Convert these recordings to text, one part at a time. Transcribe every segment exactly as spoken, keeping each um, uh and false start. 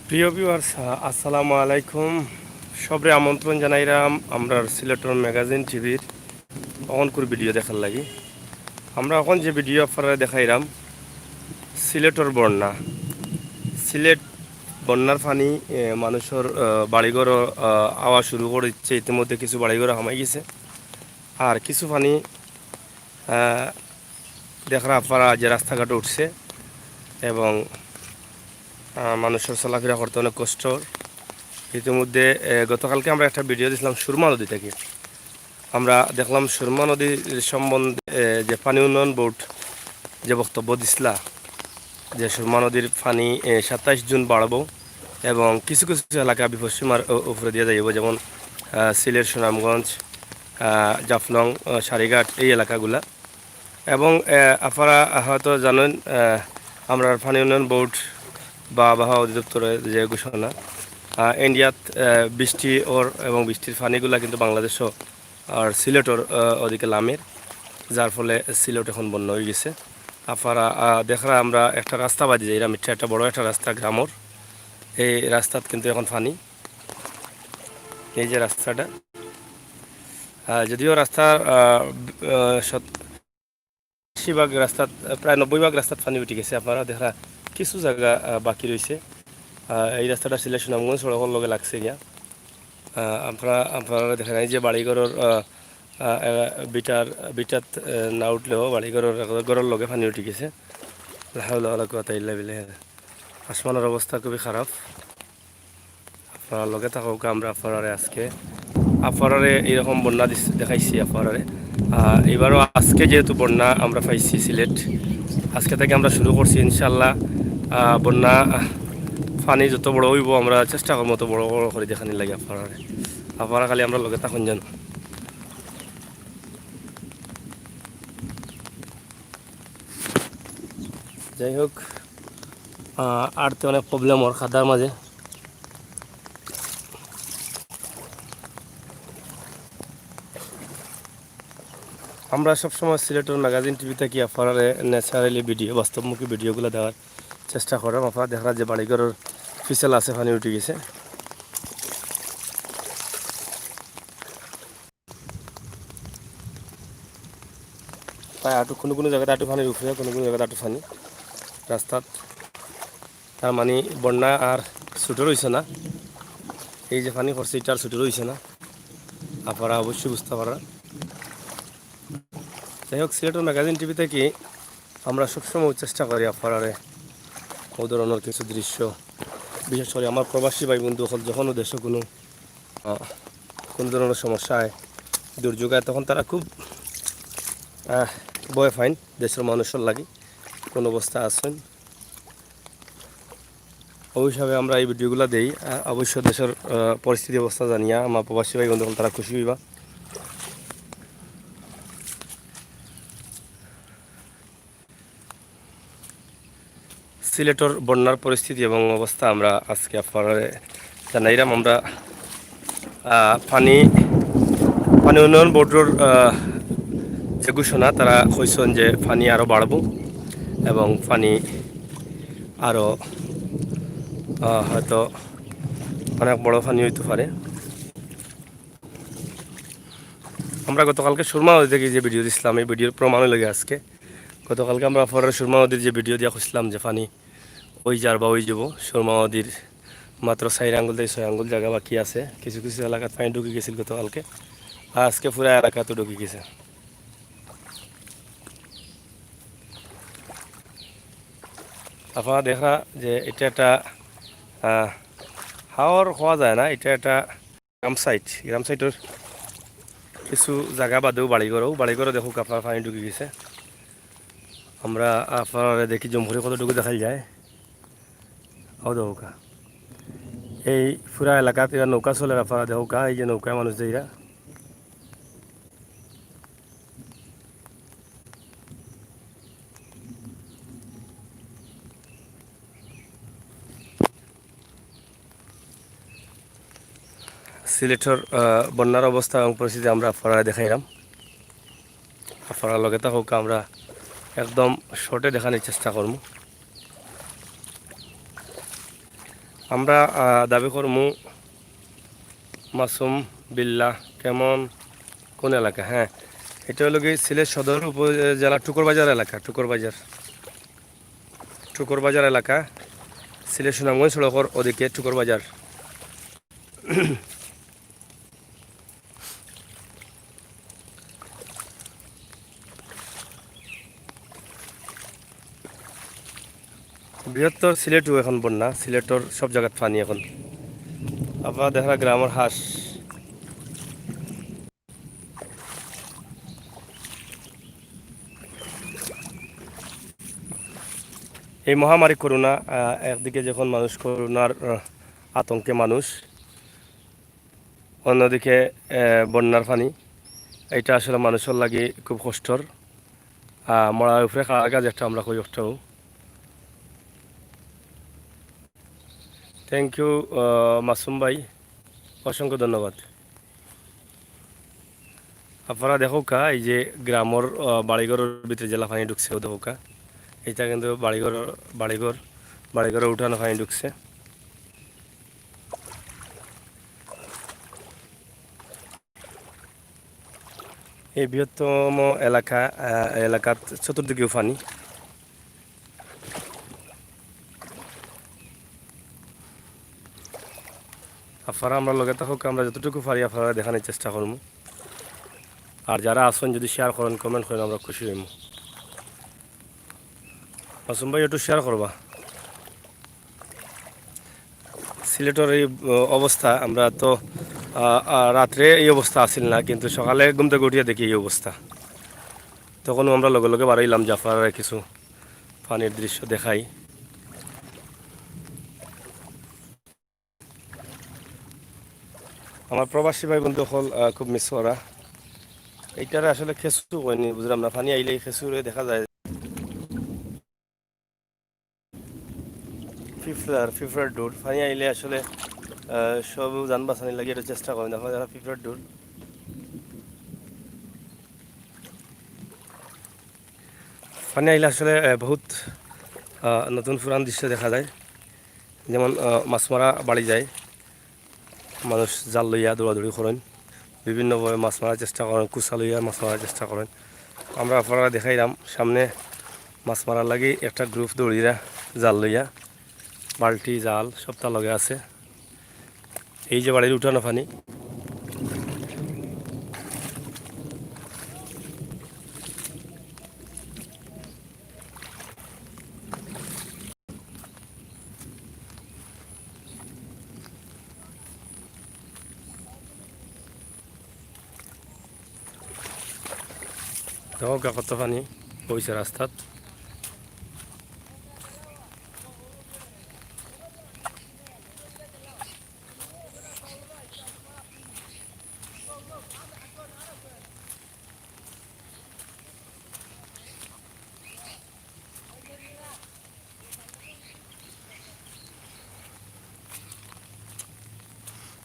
প্রিয় ভিউয়ার্স, আসসালামু আলাইকুম। সবরে আমন্ত্রণ জানাইরাম আমরার সিলেটর ম্যাগাজিন টিভির অখনকুর ভিডিও দেখার লাগি। আমরা অখন যে ভিডিও আপনারারে দেখাইরাম সিলেটর বন্যা। সিলেট বন্যার পানি, এ, মানুষর, আ, বাড়িঘর, আ, আওয়া শুরু করি দিছে। ইতিমধ্যে কিছু বাড়িঘর হামাই গেছে, আর কিছু পানি, আ, দেখরা আপনারা যে রাস্তাঘাট উঠছে এবং, আ, মানুষর চলাফেরা করতে অনেক কষ্ট। ইতিমধ্যে, এ, গতকালকে আমরা একটা ভিডিও দিছিলাম সুরমা নদী থাকি। আমরা দেখলাম সুরমা নদীর সম্বন্ধে, এ, যে পানি উন্নয়ন বোর্ড যে বক্তব্য দিছলা যে সুরমা নদীর পানি, এ, সাতাইশ জুন বাড়বো এবং কিছু কিছু এলাকা বিপদসীমার উ-, উপরে দিয়া যাইবো, যেমন, আ, সিলেট, সুনামগঞ্জ, আ, জাফলং, আ, সারিঘাট, এই এলাকাগুলা। এবং, এ, আপনারা হয়তো জানেন, এ, আমরার পানি উন্নয়ন বোর্ড বা আবহাওয়া অধিদপ্তরের যে ঘোষণা, আ, ইন্ডিয়াত, এ, বৃষ্টি অর এবং বৃষ্টির পানিগুলা কিন্তু বাংলাদেশও আর সিলেটর, আ, ওদিকে লামের, যার ফলে সিলেট এখন বন্যা অই গেছে। আপনারা, আ, দেখরা আমরা একটা রাস্তা বাদি যাইরাম, ইটা একটা বড় একটা রাস্তা গ্রামর। এই রাস্তাত কিন্তু এখন পানি, এই যে রাস্তাটা, আ, যদিও রাস্তার, আ, আ, শত-, আশি ভাগ রাস্তাত, আ, প্রায় নব্বই ভাগ রাস্তাত পানি উঠি গেছে। আপনারা দেখরা কিছু জাগা, আ, বাকি রইছে। আ, এই রাস্তাটা সিলেট সুনামগঞ্জ সড়কর লগে লাগছে গিয়া। আ, আপনারা, আপনারা দেখরা এই যে বাড়িঘরর, আ, আ, আ, ভিটার, ভিটাত, আ, না উঠলেও বাড়িঘরর, ঘরর লগে পানি উঠি গেছে। লা হাওলা ওয়ালা কুওয়াতা ইল্লা বিল্লাহ। আসমানর অবস্থা খুবই খারাপ। আপনারা লগে থাকউক্কা, আমরা আপনারারে আজকে, আপনারারে এইরকম বন্যা দিস-, দেখাইছি আপনারারে। আহ, এবারও আজকে যেহেতু বন্যা আমরা পাইছি সিলেট, আজকে থাকি আমরা শুরু করছি ইনশাআল্লাহ। আহ, বন্যা, আহ, পানি যত বড় অইবো আমরা চেষ্টা করমু অত বড় বড় করি দেখানির লাগি আপনারারে। আপনারা খালি আমরার লগে থাকইন যেন। যাই হোক, আহ, আটতে অনেক প্রবলেম অর কাদার মাঝে। আমরা সবসময় সিলেটর ম্যাগাজিন টিভি থাকি আপনারারে ন্যাচারালি ভিডিও, বাস্তবমুখী ভিডিওগুলা দেওয়ার চেষ্টা কররাম। আপনারা দেখরা যে বাড়িঘরর পিছলা আছে, পানি উঠি গেছে। প্রায় আটু, কুনু কুনু জাগাত আটু পানির উপরে, কুনু কুনু জাগাত আটু পানি রাস্তাত। তার মানে বন্যা আর ছুটো রইছে না, এই যে পানি পড়ছে ইটা আর ছুটো রইছে না, আপনারা অবশ্যই বুঝতা পাররা। যাই হোক, সিলেটর ম্যাগাজিন টিভি থাকি আমরা সবসময় চেষ্টা করি আপনারারে অউ ধরনর কিছু দৃশ্য, বিশেষ করি আমার প্রবাসী ভাই বন্ধু অকল যখন দেশো কুনু, আহ, কুনু ধরনর সমস্যা অয়, দুর্যোগ অয়, তখন তারা খুব, আহ, ভয় পাইন দেশর মানুষর লাগি, কুন অবস্থা আছইন। অউ হিসাবে আমরা এই ভিডিওগুলা দেই। আহ, অবশ্য দেশর, আহ, পরিস্থিতি অবস্থা জানিয়া আমার প্রবাসী ভাই বন্ধু অকল তারা খুশি অইবা। সিলেটর বন্যার পরিস্থিতি এবং অবস্থা আমরা আজকে আপনারারে জানাইরাম। আমরা, আহ, পানি, পানি উন্নয়ন বোর্ডর, আহ, যে ঘোষণা, তারা কইছইন যে পানি আরো বাড়বো এবং পানি আরো, আহ, হয়তো অনেক বড় পানি অইতো পারে। আমরা গতকালকে সুরমা নদী থাকি যে ভিডিও দিছলাম, এই ভিডিওর প্রমাণ অইলো গিয়া আজকে। গতকালকে আমরা আপনারারে সুরমা নদীর যে ভিডিও দিয়া কইছলাম যে পানি অউ জার বা অউ যাইবো, সুরমা নদীর মাত্র চাইর আঙ্গুল থাকি ছয় আঙ্গুল জাগা বাকি আছে। কিছু কিছু এলাকাত পানি ঢুকি গেছিল গতকালকে, আর আজকে পুরা এলাকাত ঢুকি গেছে। আপনারা দেখরা যে ইটা একটা, আহ, হাওর কওয়া যায় না, ইটা একটা গ্রাম সাইট, গ্রাম সাইটর কিছু জাগা বাদেও বাড়িঘরও, বাড়িঘরও দেখউক্কা আপনারা পানি ঢুকি গেছে। আমরা আপনারারে দেখি জুম করি কতটুকু দেখাইল যায়। অউ দেখউক্কা, এই পুরা এলাকাত ইটা নৌকা চলের, আপনারা দেখউক্কা, এই যে নৌকায় মানুষ যাইরা। সিলেটর, আহ, বন্যার অবস্থা এবং পরিস্থিতি আমরা আপনারারে দেখাইরাম। আপনারা লগে থাকউক্কা, আমরা একদম শর্টে দেখানির চেষ্টা করমু। আমরা, আহ, দাবি করমু মাসুম বিল্লাহ কেমন, কোন এলাকা? হ্যাঁ, এটা হলো কি সিলেট সদর উপজেলা টুকরবাজার এলাকা, টুকরবাজার, টুকরবাজার এলাকা, সিলেট সুনামগঞ্জ সড়কর ওদিকে টুকরবাজার। বৃহত্তর সিলেটও এখন বন্যা, সিলেটর সব জাগাত পানি এখন। আপনারা দেখরা গ্রামর হাঁস। এই মহামারী করোনা, আহ, একদিকে যখন মানুষ করোনার, আহ, আতঙ্কে মানুষ, অন্যদিকে, আহ, বন্যার পানি, এটা আসলে মানুষর লাগি খুব কষ্টর। আহ, মরার উপরে খাড়ার গাছ একটা আমরা কই ওটাও। Thank you, আহ, মাসুম ভাই, অসংখ্য ধন্যবাদ। আপনারা দেখউক্কা, এই যে গ্রামর, আহ, বাড়িঘরর ভিতরে যেলা পানি ঢুকছে, ও দেখউক্কা, এটা কিন্তু বাড়িঘর, বাড়িঘর, বাড়িঘরর উঠানো পানি ঢুকছে। এই বৃহত্তম এলাকা, আহ, এলাকাত চতুর্দিকেও পানি। আপনারা আমরার লগে থাকউক্কা, আমরা যতটুকু পারি আপনারারে দেখানির চেষ্টা করমু। আর যারা আছইন যদি share করইন, comment করইন, আমরা খুশি অইমু। মাসুম ভাই, একটু share করবা। সিলেটর এই, আহ, অবস্থা, আমরা তো, আহ, আহ, রাত্রে এই অবস্থা আছিল না, কিন্তু সকালে ঘুম থাকি উঠিয়া দেখি এই অবস্থা। তখনও আমরা লগে লগে বারইলাম যে আপনারারে কিছু পানির দৃশ্য দেখাই। আমার প্রবাসী ভাই বন্ধু অকল, আহ, খুব miss করা। এইটারে আসলে খেসু কইনি, বুঝলাম না। পানি আইলে এই খেসুরে দেখা যায়। পিঁপড়ার, পিঁপড়ার ঢোল। পানি আইলে আসলে, আহ, সব জান বাঁচানির লাগি একটু চেষ্টা করেন। দেখো যারা পিঁপড়ার ঢোল। পানি আইলে আসলে, আহ, বহুত, আহ, নতুন পুরান দৃশ্য দেখা যায়। যেমন, আহ, মাছ মারা বাড়ি যায়, মানুষ জাল লইয়া দৌড়াদৌড়ি করইন, বিভিন্নভাবে মাছ মারার চেষ্টা করইন, কুচা লইয়া মাছ মারার চেষ্টা করইন। আমরা আপনারারে দেখাইলাম, সামনে মাছ মারার লাগি একটা group দৌড়িরা জাল লইয়া, বালতি, জাল সবতা লগে আছে। এই যে বাড়ির উঠানো পানি। দেখো কত পানি বইছে রাস্তাত।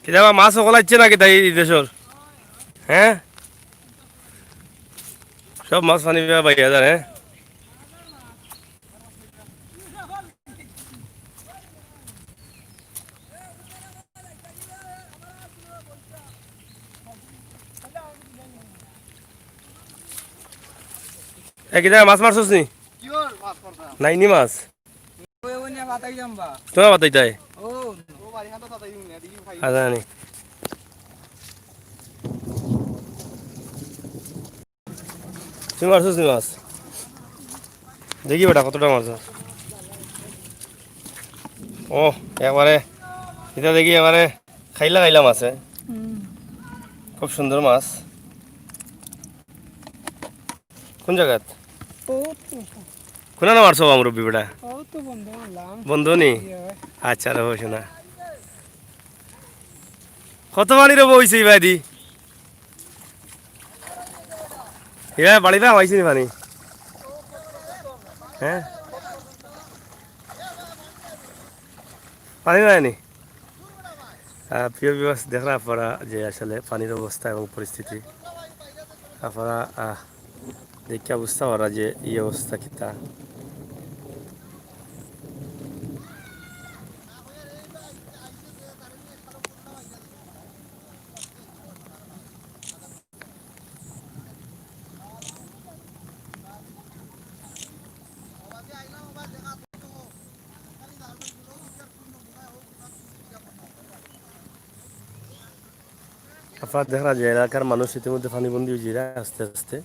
কিতা বা, মাছ অকল আইছে না কিতা ই দেশর? হ্যাঁ, সব মাছ পানি বাইয়া যার, হ্যাঁ। এ, কিতা মাছ মারছস নি? কিওর মাছ মারতাম? নাই নি মাছ। ওই, ওই নিয়ে বাতাই যাম বা। তোরা বাতাই তাই? ও। ও বাড়ি হাতে বাতাই দিন না, দেখি খাই। আচ্ছা, নি। তুই মারছস নি মাছ? দেখি বেটা, কতটা মারছস? ও, একবারে, এটা দেখি একবারে খাইলা খাইলা মাছ, এ। হুম। খুব সুন্দর মাছ। কোন জাগাত? ও তো। কোনা না মারছো বা মুরব্বি বেটা? ও তো বন্ধ করলাম। বন্ধ নি? ইয়ে। আচ্ছা, রে, বসে না। কত পানি রে বইছে ইবাদি? ইবা বাড়িবা হইছে নি পানি? হ্যাঁ? পানি নাই নি? আহ, প্রিয় viewers, দেখরা আপনারা যে আসলে পানির অবস্থা এবং পরিস্থিতি, আপনারা, আহ, দেখিয়া বুঝতা পাররা যে এই অবস্থা কিতা। আপনারা দেখরা যে এলাকার মানুষ ইতিমধ্যে পানিবন্দী অইযিরা আস্তে আস্তে।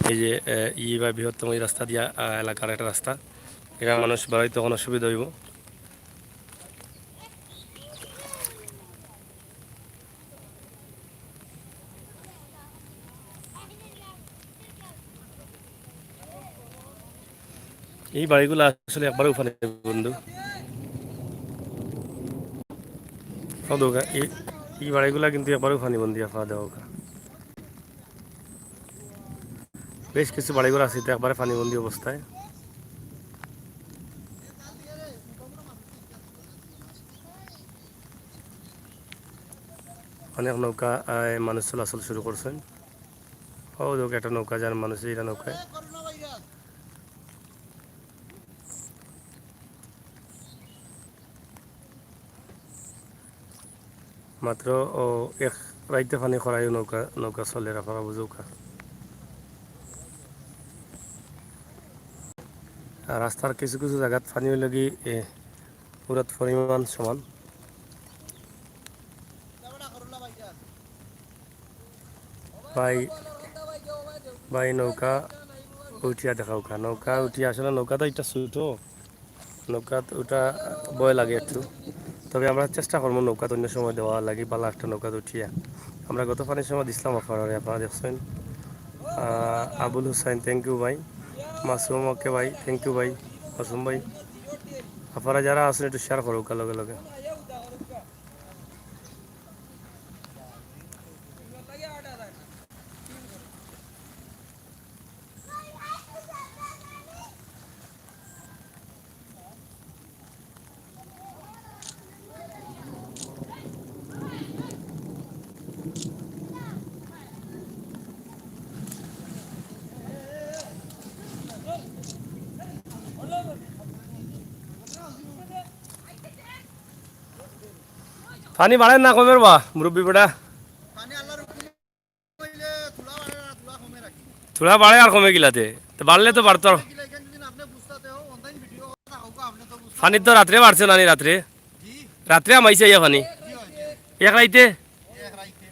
এই যে, এ, ই বা বৃহত্তম এই রাস্তা দিয়া, আ, এলাকার একটা রাস্তা, এখানে মানুষ বাড়াইতে অখন অসুবিধা অইব। এই বাড়িগুলা আসলে একবারেউ পানিবন্দী। ও দোকা, এই, এই বাড়িগুলা কিন্তু একবারেউ পানিবন্দী, আপনারা দেখউক্কা। বেশ কিছু বাড়িঘর আছে তো একবারে পানিবন্দী অবস্থায়। অনেক নৌকা, আহ, মানুষ চলাচল শুরু করছইন। ও দোকা, একটা নৌকা যার মানুষ, এটা নৌকায়। মাত্র ও এক রাইতে পানি খরাইও নৌকা, নৌকা চলের, আপনারা বুঝউক্কা। আর রাস্তার কিছু কিছু জাগাত পানি অইলো গি, এ, পুরাত পরিমাণ সমান। ভাই, ভাই, নৌকা উঠিয়া দেখাউক্কা। নৌকা উঠিয়া, আসলে নৌকা তো এটা ছোট, নৌকাত উঠা ভয় লাগে একটু। তবে আমরা চেষ্টা করমু নৌকাত অন্য সময় দেওয়া লাগি, ভালা একটা নৌকাত উঠিয়া। আমরা গত পানির সময় দিছলাম আপনারারে, আপনারা দেখছইন। আহ, আবুল হুসাইন, thank you ভাই। মাসুম, okay ভাই, thank you ভাই। মাসুম ভাই, আপনারা যারা আছইন একটু share করউক্কা লগে লগে। পানি বাড়ের না কমের বা, মুরব্বি বেটা? পানি আল্লাহর হুকুম অইলে তুলা বাড়ে আর তুলা কমে রাখি। তুলা বাড়ে আর কমে কিলাতে? তো বাড়লে তো বাড়তো আর। কিলা এখান যদি আপনি বুঝতে হও, online video কথা হোক, আপনি তো বুঝতে পানির তো রাত্রে বাড়ছে না নি, রাত্রে? জি। রাত্রে হামাইছে ইয়া পানি। জি, হয়। এক রাইতে? এক রাইতে।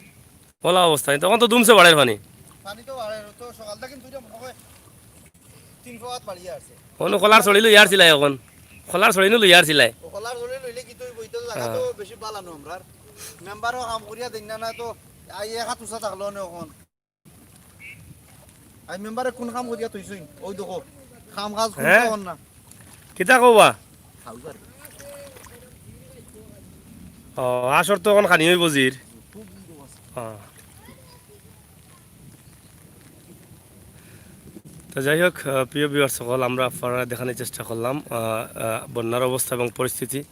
ওলা অবস্থা, তখন তো দুমছে বাড়ের পানি। পানি তো বাড়ে, তো সকাল থেকে কিন্তু মনে হয় তিন ফুট বাড়িয়ে আছে। অনো কলার ছড়ি লইয়া আরছিলাই অখন। কলার ছড়ি নু লইয়া আরছিলাই। ও কলার ছড়ি লইলে কি তুই বইতে লাগা তো হ্যাঁ। বেশি বালা নু আমরার। মেম্বারও কাম করিয়া দেন না, না তো আই এক হাত উঁচা থাকলো না অখন। আই মেম্বারে কোন কাম করিয়া থইছইন? ওই দেখো, কাম কাজ কোন হ্যাঁ? কর না। কিতা কও বা? খাও যার। ও, আসর তো অখন খানি অইবো জির। খুব ভিড় আছে। ও। তো যাই হোক, আহ, প্রিয় viewers সকল, আমরা আপনারারে দেখানির চেষ্টা করলাম, আহ, আহ, বন্যার অবস্থা এবং পরিস্থিতি।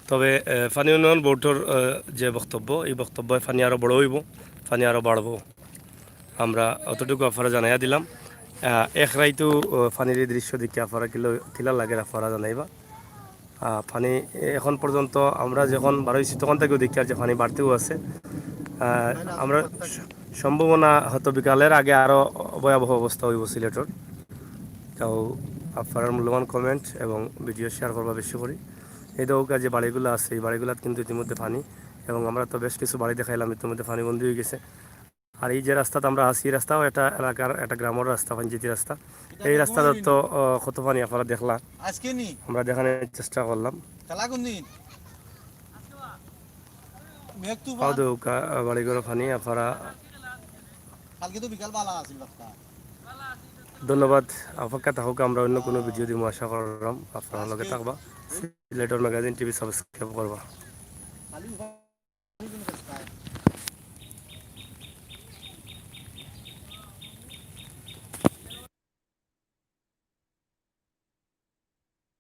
তবে, আহ, পানি উন্নয়ন বোর্ডর, আহ, যে বক্তব্য, এই বক্তব্যে পানি আরো বড় অইবো, পানি আরো বাড়বো। আমরা অতটুকু আপনারারে জানাইয়া দিলাম। আহ, এক রাইতও, আহ, পানির এই দৃশ্য দেখিয়া আপনারার কিলা, কিলা লাগের আপনারা জানাইবা। আহ, পানি এখন পর্যন্ত আমরা যখন বারইছি তখন থাকিউ দেখিয়ার যে পানি বাড়তেউ আছে। আহ, আমরা স-, সম্ভাবনা হয়তো বিকালের আগে আরো ভয়াবহ অবস্থা অইবো সিলেটর। তো আপনারার মূল্যবান comment এবং video share করবা বেশি করি। এই দেখউক্কা যে বাড়িগুলা আছে, এই বাড়িগুলাত কিন্তু ইতিমধ্যে পানি, এবং আমরা তো বেশ কিছু বাড়ি দেখাইলাম ইতিমধ্যে পানিবন্দী অইগেছে। আর এই যে রাস্তাত আমরা আছি, এই রাস্তাও একটা এলাকার, একটা গ্রামর রাস্তা, পাঞ্জিতি রাস্তা। এই রাস্তাত তো, আহ, কত পানি আপনারা দেখলা। আজকে নি? আমরা দেখানির চেষ্টা করলাম। কালা কোন দিন? মেঘ তুফান। দেখউক্কা, আহ, বাড়িঘরো পানি, আপনারা কালকে তো বিকাল বালা আছিল রাস্তা। ধন্যবাদ, অপেক্ষা থাকউক্কা, আমরা অন্য কোনো video দিমু, আশা করলাম আপনারা লগে থাকবা। সিলেটর Magazine TV subscribe করবা। খালি